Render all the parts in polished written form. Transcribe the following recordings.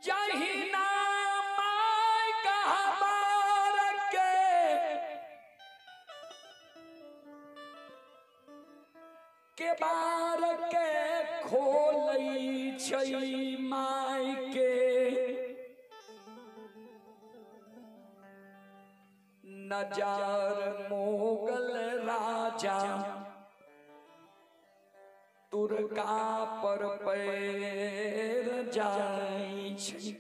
जहिना my गहबर के बार के खोलै छै my के नजर मुगल राजा तुर्का पर पैर जाय छै।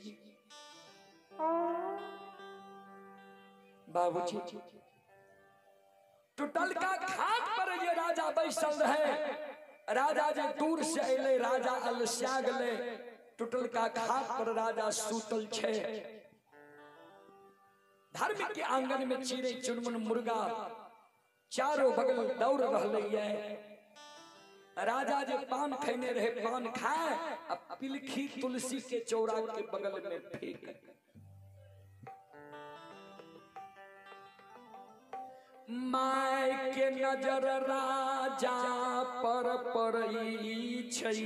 बाबूजी टूटलका खाट पर ये राजा बैसल रहे, राजा जे दूर से अयले, राजा अलस्या गेलै, टूटलका खाट पर राजा सुतल छै। धर्म के आंगन में चिड़ै चुनमुन मुर्गा चारों बगल दौड़ रहलै ये। राजा जे पान खैने रहे पान खाए आ पिलखी तुलसी के चौरा के बगल में फेंक। My के नजर राजा पर पड़ै छै,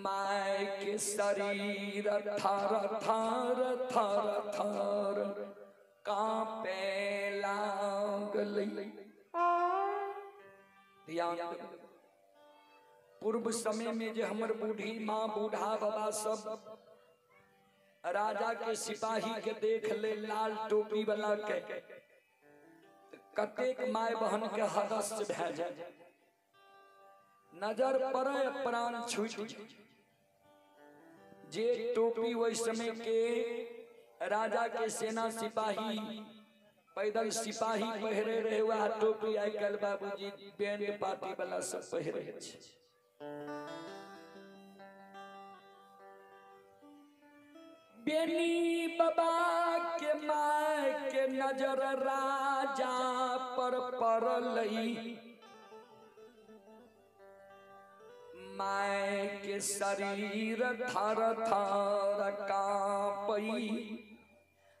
my के शरीर थर थर थर थर कांपे लागलै। ध्यान, पूर्व समय में जे हमर बूढ़ी माँ बूढ़ा बाबा सब राजा के सिपाही के देख ले लाल टोपी वाला के, कतेक my बहन के हदस भए जाय, नजर पड़े प्राण छूट। जे टोपी ओहि समय के राजा के सेना सिपाही पैदल सिपाही पहिरे रहे वह टोपी आइ काल्हि बाबूजी बैंड पार्टी वाला सब पहिरे छै। बेनी बाबा के my के नजर राजा पर पड़लै, my के शरीर थर थर कांपई,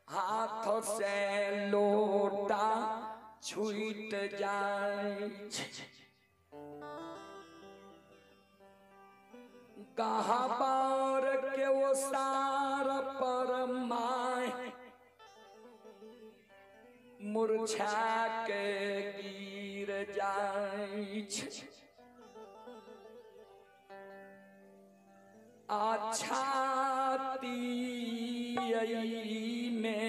हाथ से लोटा छूट जाय छै। गहबर के ओसार पर my मूर्छा के गिर जाय छै। आछाती में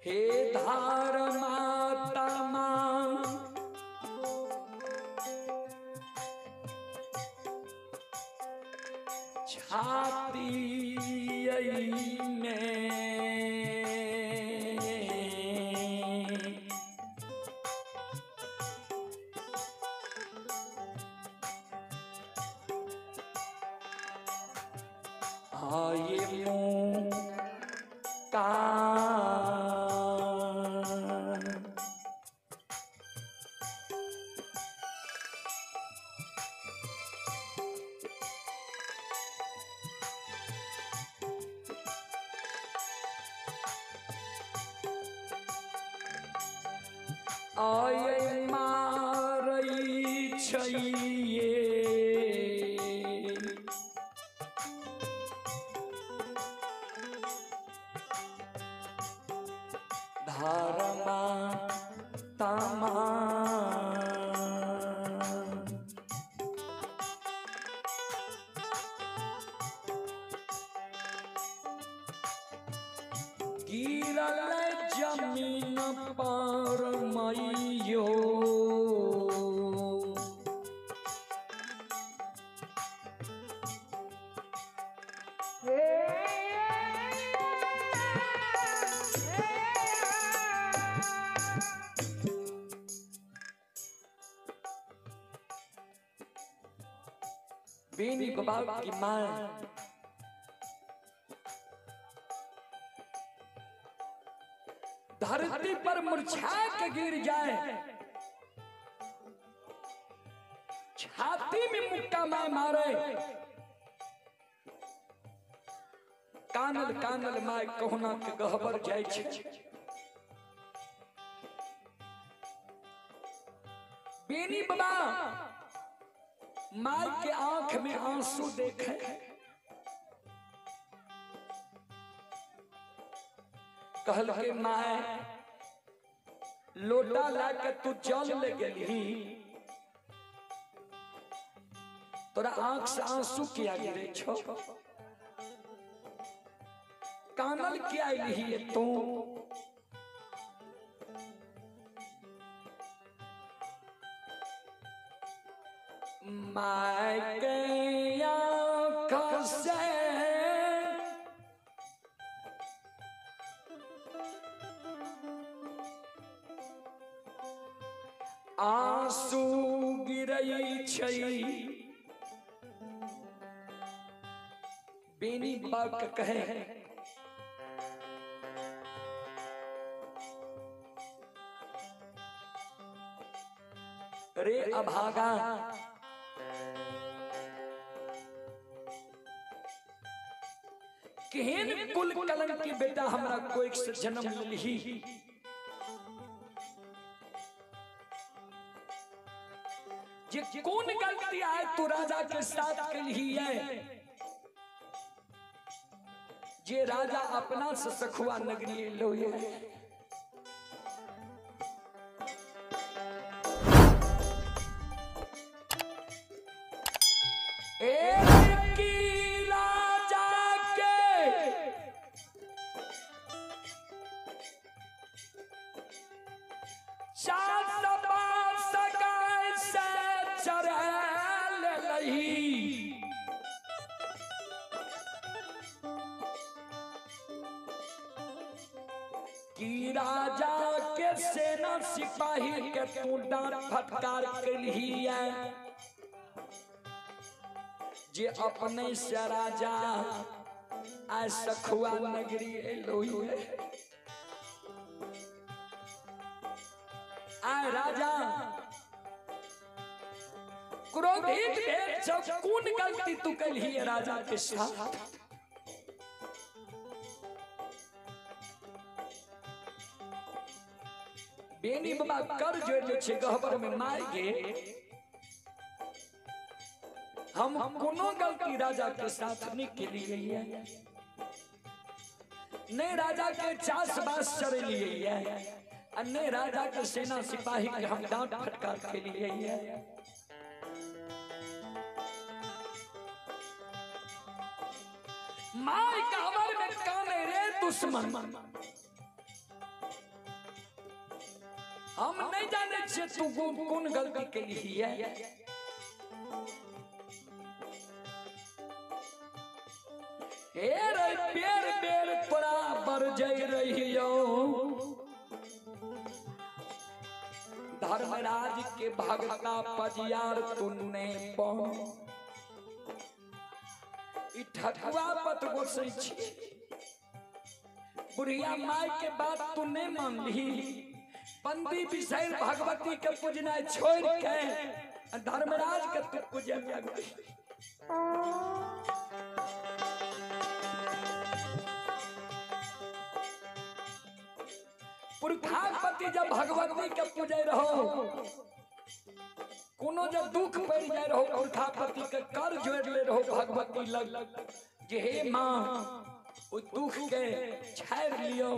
हे धार माता मां छाती में आये मुँह का आये मारै छैये धारमा तामा गिरल जमीन पर मैयो बेनी बाबा की मां धरती पर मुरझा के गिर जाए, छाती में मुक्का मां मारे, कानल कानल my कहुना के गहबर जाय छै। बेनी बाबा my के आंख में आंसू देखे, कहल के my लोटा ला के तू जल ले गेली, तोरा आंख से आंसू किया गिरे छो, कानल किया अइली तू। My के आंख से आंसू गिरै छै। बेनी बाप के कहे रे अभागा, केहन कुल कलंक की बेटा हमरा कोई से जन्म लेलही। जे कौन गलती आए तू राजा के साथ केलही है, जे राजा अपना से सखुआ नगरी लो है। राजा के चार सगाई से चढ़ल लही, कि राजा के सेना सिपाही के तू डांट फटकार केलही है, जे अपने से राजा आय सखुआ नगरी एलो है। आय राजा क्रोधित भेल छौ, कोन गलती तू केलही है राजा के साथ। बेनी बाबा कर जोड़ ले छे गहबर में my गे, हम कोनो गलती राजा के साथ नहीं केलिए है, नहीं राजा के चास बास चढ़लिए है, नहीं राजा के सेना सिपाही के हम डांट फटकार केलिए है। My गहबर में काने रे दुश्मन, हम नहीं जाने छे तू कौन गलती केलिए है। हे रे बेर बेर तोरा बरजै रहियो, धर्मराज के भगता पजियार तुने पौ। ई ठकुआ पत गोसै छी, बुढ़िया my के बात तू नहीं मानली, बंदी बिसैर भगवती के पूजना छोड़ के धर्मराज के तू पूजे लगली। पुरखापति जब भगवती के पूजे रहो, कोनो जब दुख पड़ जाए रहो पुरखापति के कर जोड़ ले रहो भगवती लग, जे हे माँ ओ दुख के छाड़ लियो,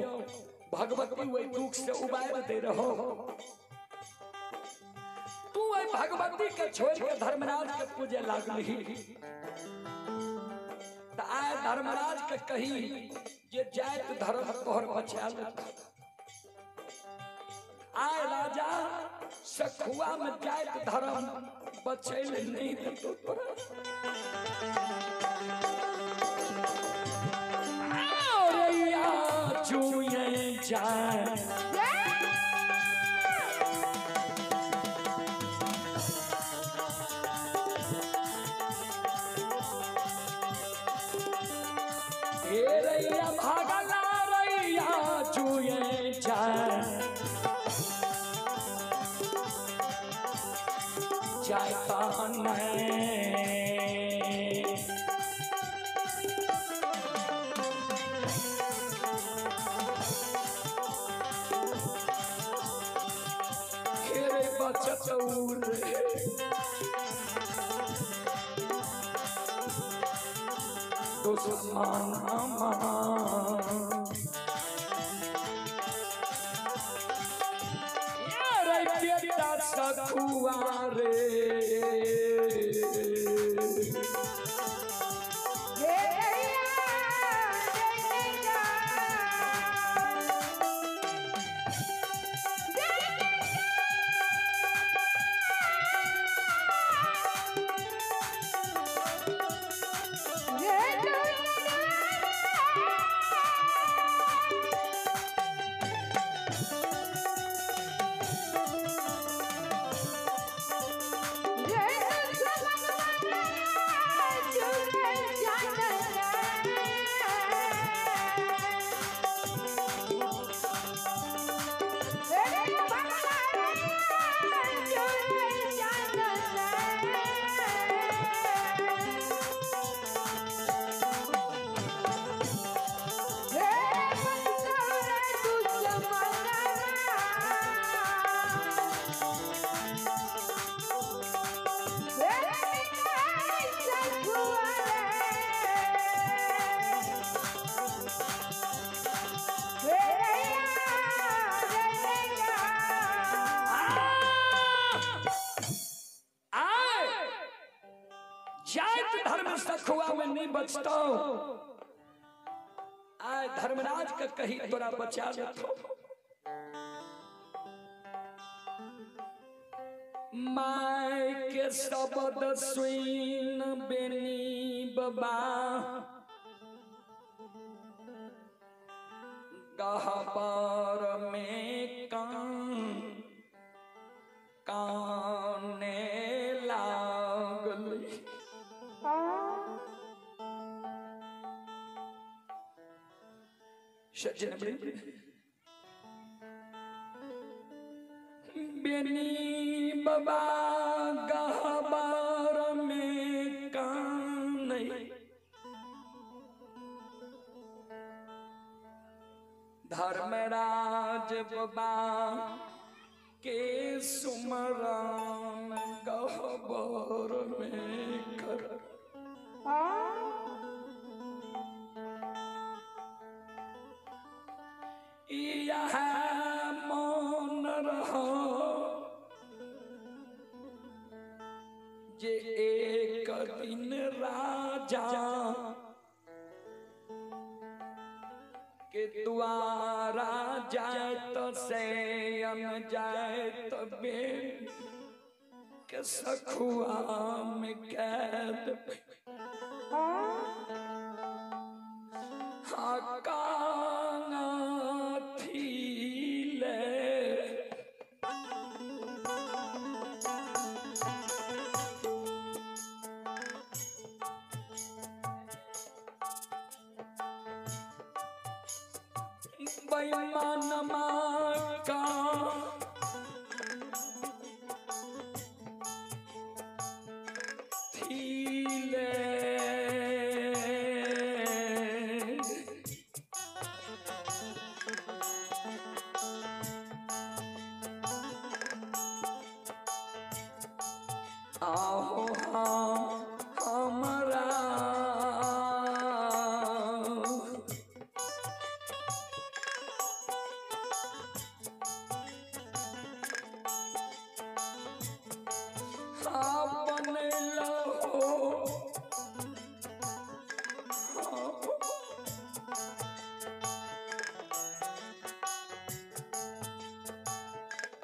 भगवती वही दुख से उबार दे रहो। तू वही भगवती के छोड़ के धर्मराज के पूजे लागली, त आए धर्मराज के कही जे जात धर्म तोहर बचा ले। आए राजा सखुआ में जात धर्म बचैल नहीं देतो तोरा। रैया चुए जाए हे रैया भागला रैया चुए जाए जाता नहीं। बचतौ रे। दुश्मनमा रे बेटा सखुआ रे। सखुआ में नहीं बचता आए धर्मराज का कहीं तोरा बचा लेतो। My के शब्द सुन बेनी बाबा गहबर में कान काने लागल। सज्जन बेनी बाबा गहबर में कान धर्मराज बाबा के सुमरान गहबर में कर। यह मौन रहो जे एक दिन राजा के द्वारा जाए तो सैन जाए तो बे के सखुआ में कैद बेईमानमा का थीले आहो हमरा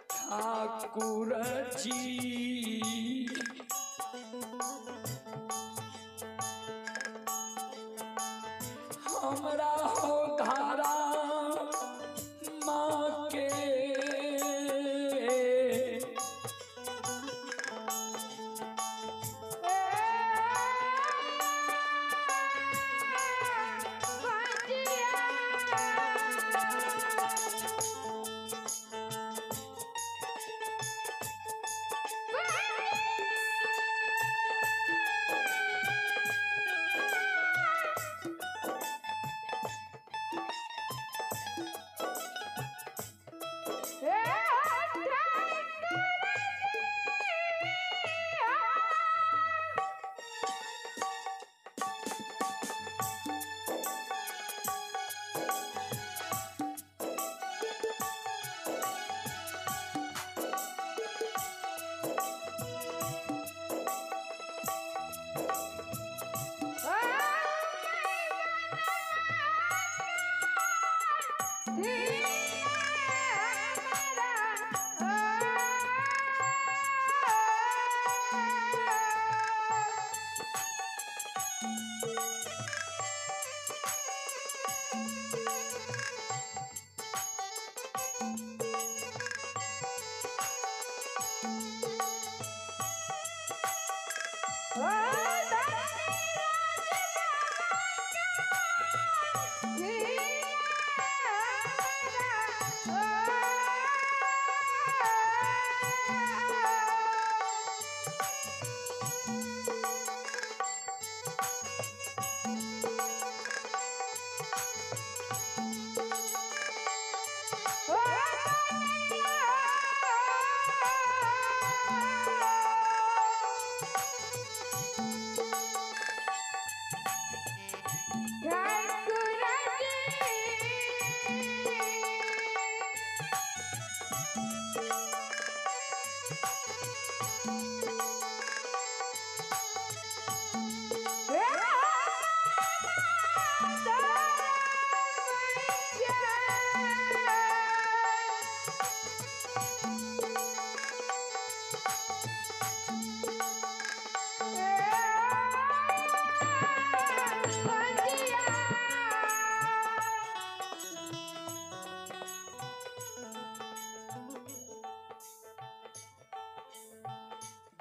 ठाकुर जी हमरा हो घरा माँ के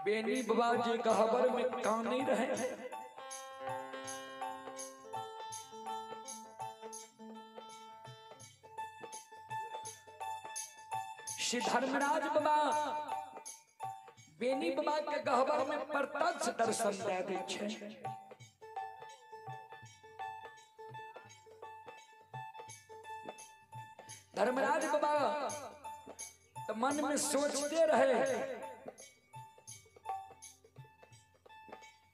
बेनी बाबा जी गहबर में कान नहीं रहे। श्री धर्मराज बाबा बेनी बाबा के गहबर में प्रत्यक्ष दर्शन दे दै छै। धर्मराज बाबा तो मन में सोचते रहे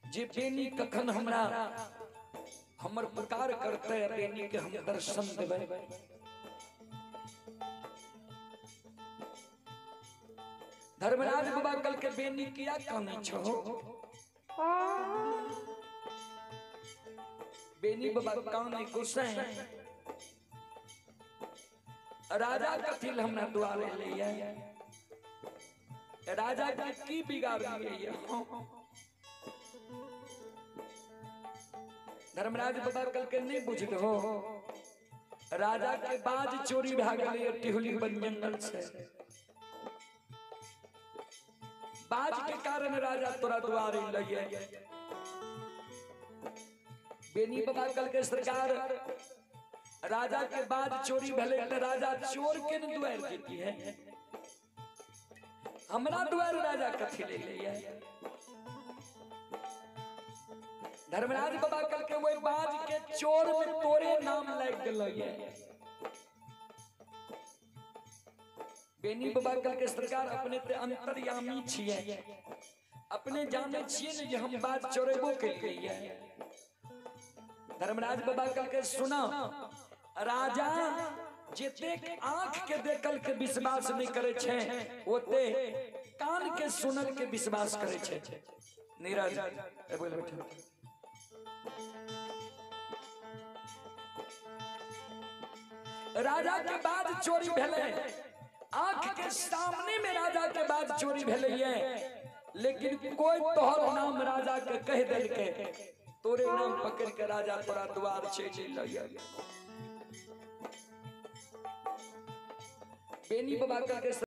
जे बेनी कखन हमरा हमर पुकार करते बेनी के हम दर्शन देबै। धर्मराज बाबा कल के बेनी किया कानै छो? बेनी बाबा कानै गुस्से राजा कथिल हमरा दुआरे ले, राजा के की बिगाड़ लिए? धर्मराज बाबा कल के नहीं बुझ हो, राजा के बाज चोरी भा गेलै टिहुली बन जंगल से, बाज के कारण राजा तोरा दुआरे लइए। बेनी बाबा कल के सरकार राजा के बाज चोरी भेलै त राजा चोर के न दुआर जेती है, हमरा दुआर राजा कथी ले ले? धर्मराज बाबा कल के वही बाज के चोर में तोरे नाम लग गेलै। बेनी बाबा कल के सरकार अपने ते अंतर्यामी छियै, अपने जाने छियै ने जे हम बाज चोरेबो केलियै। धर्मराज बाबा कल के सुना, राजा जेतेक आंख के देखल के विश्वास नहीं करे छे ओते कान के सुनल के विश्वास करे छे। नीरज ए बोल बैठो। राजा के बाद चोरी भेलै, आंख के सामने में राजा के बाद चोरी भेलै, लेकिन कोई तोहर नाम राजा के कह देलके, तोरे नाम पकड़ के राजा तोरा द्वार छे लइया। बेनी बाबा के